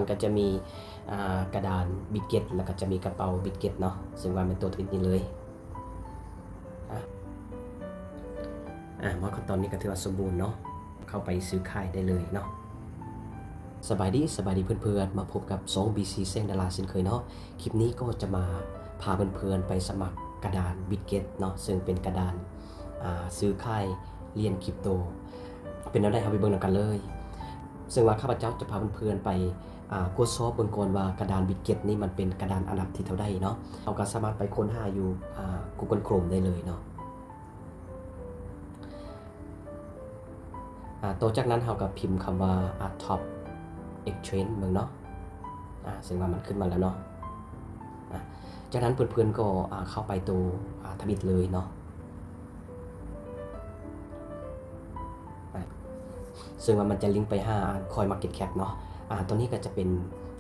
ມັນກໍຈະມີ ອ່າ ກະດານບິດເກັດ ແລ້ວກໍຈະມີກະເປົາບິດເກັດເນາະ ເຊິ່ງວ່າແມ່ນຕົວທຳອິດນີ້ເລີຍ. ອ່າ ອ່າ ມາຮອດຂັ້ນຕອນນີ້ກໍຖືວ່າສົມບູນເນາະ ເຂົ້າໄປຊື້ຂາຍໄດ້ເລີຍເນາະ. ສະບາຍດີ ສະບາຍດີເພື່ອນໆ ມາພົບກັບຊ່ອງ ບີຊີ ແສງດາລາເຊັ່ນເຄີຍເນາະ. ຄລິບນີ້ກໍຈະມາພາເພື່ອນໆ ໄປສະໝັກກະດານບິດເກັດເນາະ ເຊິ່ງເປັນກະດານ ອ່າ ຊື້ຂາຍຫຼຽນຄຣິບໂຕ. ເປັນແນວໃດ ເຮົາໄປເບິ່ງນຳກັນເລີຍ. ເຊິ່ງວ່າຂ້າພະເຈົ້າຈະພາເພື່ອນໆ ໄປ ອ່າ ກວດສອບເບິ່ງກ່ອນວ່າກະດານບິດເກັດນີ້ມັນເປັນກະດານອັນດັບທີເທົ່າໃດເນາະ. ເຮົາກໍສາມາດໄປຄົ້ນຫາຢູ່ ອ່າ Google Chrome ໄດ້ເລີຍເນາະ. ອ່າ ຕໍ່ຈາກນັ້ນເຮົາກໍພິມຄຳວ່າ ອ່າ Top Exchange ເບິ່ງເນາະ. ອ່າ ເຊິ່ງວ່າມັນຂຶ້ນມາແລ້ວເນາະ. ອ່າ ຈາກນັ້ນເພື່ອນໆ ກໍ ອ່າ ເຂົ້າໄປໂຕ ອ່າ ທຳອິດເລີຍເນາະ. ອ່າ ເຊິ່ງວ່າມັນຈະລິງໄປຫາ CoinMarketCap ເນາະ. ອ່າ ຕົວນີ້ກໍຈະເປັນ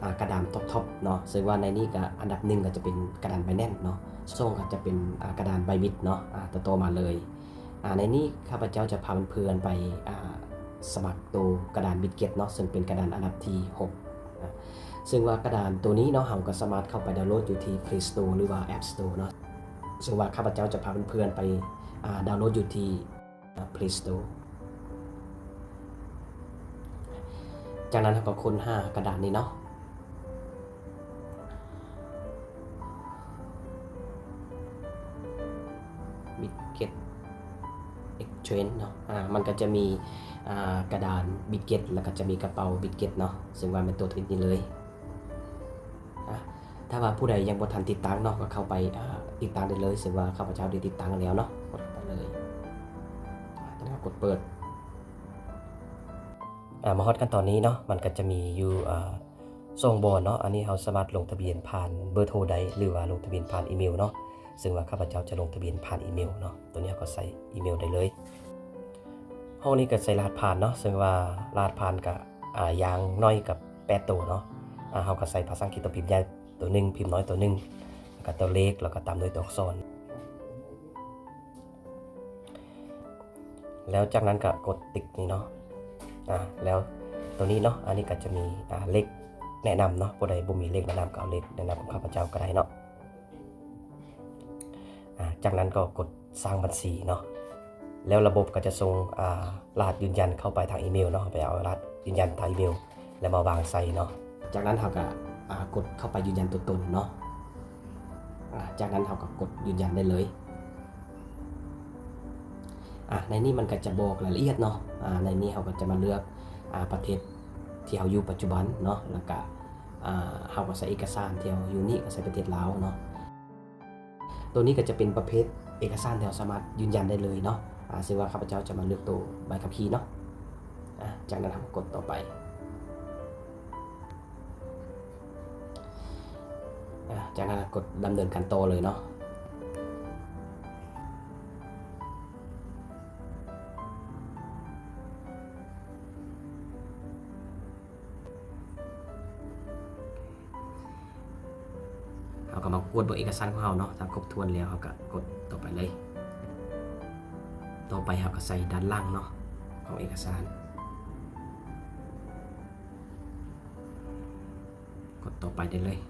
ອ່າ ກະດານທັອບໆ ເນາະ ເຊິ່ງວ່າໃນນີ້ກໍອັນດັບໜຶ່ງກໍຈະເປັນກະດານ Binance ເນາະ, ສອງກໍຈະເປັນ ອ່າ ກະດານ Bybit ເນາະ. ອ່າ ຕໍ່ໆ ມາເລີຍ. ອ່າ ໃນນີ້ຂ້າພະເຈົ້າຈະພາເພື່ອນໆ ໄປ ອ່າ ສະໝັກໂຕກະດານບິດເກັດເນາະ ເຊິ່ງເປັນກະດານອັນດັບທີຫົກ. ອ່າ ເຊິ່ງວ່າກະດານໂຕນີ້ເນາະ ເຮົາກໍສາມາດເຂົ້າໄປດາວໂຫຼດຢູ່ທີ່ Play Store ຫຼືວ່າ App Store ເນາະ. ເຊິ່ງວ່າຂ້າພະເຈົ້າຈະພາເພື່ອນໆ ໄປ ອ່າ ດາວໂຫຼດຢູ່ທີ່ ອ່າ Play Store. ຈາກນັ້ນເຮົາກໍຄົ້ນຫາກະດານນີ້ເນາະ Bitget Exchange ເນາະ. ອ່າ ມັນກໍຈະມີ ອ່າ ກະດານ Bitget ແລ້ວກໍຈະມີກະເປົາ Bitget ເນາະ ເຊິ່ງວ່າແມ່ນຕົວທຳອິດນີ້ເລີຍ. ອ່າ ຖ້າວ່າຜູ້ໃດຍັງບໍ່ທັນຕິດຕັ້ງເນາະ ກໍເຂົ້າໄປ ອ່າ ຕິດຕັ້ງໄດ້ເລີຍ ເຊິ່ງວ່າຂ້າພະເຈົ້າໄດ້ຕິດຕັ້ງແລ້ວເນາະ. ກົດເຂົ້າໄປເລີຍ. ອ່າ ຕອນນີ້ກໍກົດເປີດ. ອ່າ ມາຮອດຂັ້ນຕອນນີ້ເນາະ ມັນກໍຈະມີຢູ່ ອ່າ ສອງບ່ອນເນາະ. ອັນນີ້ເຮົາສາມາດລົງທະບຽນຜ່ານເບີໂທໄດ້ ຫຼືວ່າລົງທະບຽນຜ່ານອີເມວເນາະ, ເຊິ່ງວ່າຂ້າພະເຈົ້າຈະລົງທະບຽນຜ່ານອີເມວເນາະ. ຕົວນີ້ເຮົາກໍໃສ່ອີເມວໄດ້ເລີຍ. ຫ້ອງນີ້ກໍໃສ່ລະຫັດຜ່ານເນາະ, ເຊິ່ງວ່າລະຫັດຜ່ານກໍ ອ່າ ຢ່າງໜ້ອຍກໍແປດໂຕເນາະ. ອ່າ ເຮົາກໍໃສ່ພາສາອັງກິດຕົວພິມໃຫຍ່ຕົວໜຶ່ງ, ພິມນ້ອຍຕົວໜຶ່ງ, ແລ້ວກໍຕົວເລກ, ແລ້ວກໍຕາມດ້ວຍຕົວອັກສອນ. ແລ້ວຈາກນັ້ນກໍກົດຕິກນີ້ເນາະ. ອ່າ ແລ້ວຕົວນີ້ເນາະ ອັນນີ້ກໍຈະມີ ອ່າ ເລກແນະນຳເນາະ, ຜູ້ໃດບໍ່ມີເລກແນະນຳກໍເອົາເລກແນະນຳຂອງຂ້າພະເຈົ້າກໍໄດ້ເນາະ. ອ່າ ຈາກນັ້ນກໍກົດສ້າງບັນຊີເນາະ, ແລ້ວລະບົບກໍຈະສົ່ງ ອ່າ ລະຫັດຢືນຢັນເຂົ້າໄປທາງອີເມວເນາະ, ເຮົາໄປເອົາລະຫັດຢືນຢັນທາງອີເມວ ແລ້ວມາວາງໃສ່ເນາະ. ຈາກນັ້ນເຮົາກໍ ອ່າ ກົດເຂົ້າໄປຢືນຢັນຕົວຕົນເນາະ. ອ່າ ຈາກນັ້ນເຮົາກໍກົດຢືນຢັນໄດ້ເລີຍ. ອ່າ ໃນນີ້ມັນກໍຈະບອກລາຍລະອຽດເນາະ. ອ່າ ໃນນີ້ເຮົາກໍຈະມາເລືອກ ອ່າ ປະເທດທີ່ເຮົາຢູ່ປັດຈຸບັນເນາະ, ແລ້ວກໍ ອ່າ ເຮົາກໍໃສ່ເອກະສານທີ່ເຮົາຢູ່ນີ້ ກໍໃສ່ປະເທດລາວເນາະ. ໂຕນີ້ກໍຈະເປັນປະເພດເອກະສານທີ່ເຮົາສາມາດຢືນຢັນໄດ້ເລີຍເນາະ. ອ່າ ເຊິ່ງວ່າຂ້າພະເຈົ້າຈະມາເລືອກໂຕໃບຂັບຂີ່ເນາະ. ອ່າ ຈາກນັ້ນເຮົາກໍກົດຕໍ່ໄປ. ອ່າ ຈາກນັ້ນກໍກົດດຳເນີນການຕໍ່ເລີຍເນາະ. ເຮົາກໍມາກວດເບິ່ງເອກະສານຂອງເຮົາເນາະ, ຖ້າຄົບຖ້ວນແລ້ວເຮົາກໍກົດຕໍ່ໄປເລີຍ. ຕໍ່ໄປເຮົາກໍໃສ່ດ້ານຫຼັງເນາະ ຂອງເອກະສານ. ກົດຕໍ່ໄປໄດ້ເລີຍ.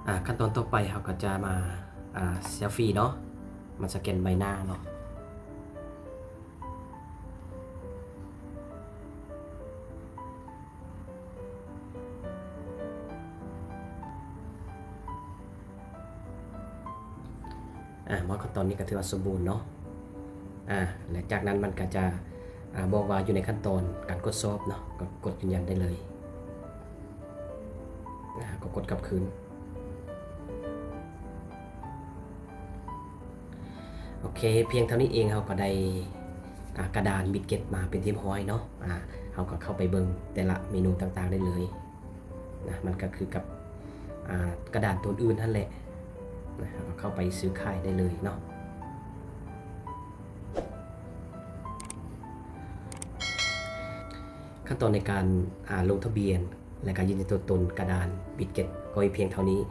ອ່າ ຂັ້ນຕອນຕໍ່ໄປເຮົາກໍຈະມາ ອ່າ ເຊລຟີເນາະ, ມາສະແກນໃບໜ້າເນາະ. ອ່າ ມາຮອດຂັ້ນຕອນນີ້ກໍຖືວ່າສົມບູນເນາະ. ອ່າ ແລະ ຈາກນັ້ນມັນກໍຈະ ອ່າ ບອກວ່າຢູ່ໃນຂັ້ນຕອນການກວດສອບເນາະ, ກໍກົດຢືນຢັນໄດ້ເລີຍ. ອ່າ ກໍກົດກັບຄືນ. ໂອເຄ ພຽງເທົ່ານີ້ເອງ ເຮົາກໍໄດ້ ອ່າ ກະດານບິດເກັດມາເປັນທີ່ຮຽບຮ້ອຍເນາະ. ອ່າ ເຮົາກໍເຂົ້າໄປເບິ່ງແຕ່ລະເມນູຕ່າງໆໄດ້ເລີຍນະ, ມັນກໍຄືກັບ ອ່າ ກະດານຕົວອື່ນຫັ້ນແຫຼະນະ, ເຮົາກໍເຂົ້າໄປຊື້ຂາຍໄດ້ເລີຍເນາະ. ຂັ້ນຕອນໃນການ ອ່າ ລົງທະບຽນ ແລະ ການຢືນຢັນຕົວຕົນກະດານບິດເກັດກໍມີພຽງເທົ່ານີ້.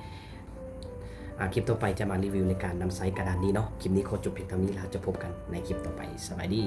ອ່າ ຄລິບຕໍ່ໄປຈະມາຣີວິວໃນການນຳໃຊ້ກະດານນີ້ເນາະ. ຄລິບນີ້ຂໍຈົບພຽງເທົ່ານີ້ ແລ້ວເຮົາຈະພົບກັນໃນຄລິບຕໍ່ໄປ. ສະບາຍດີ.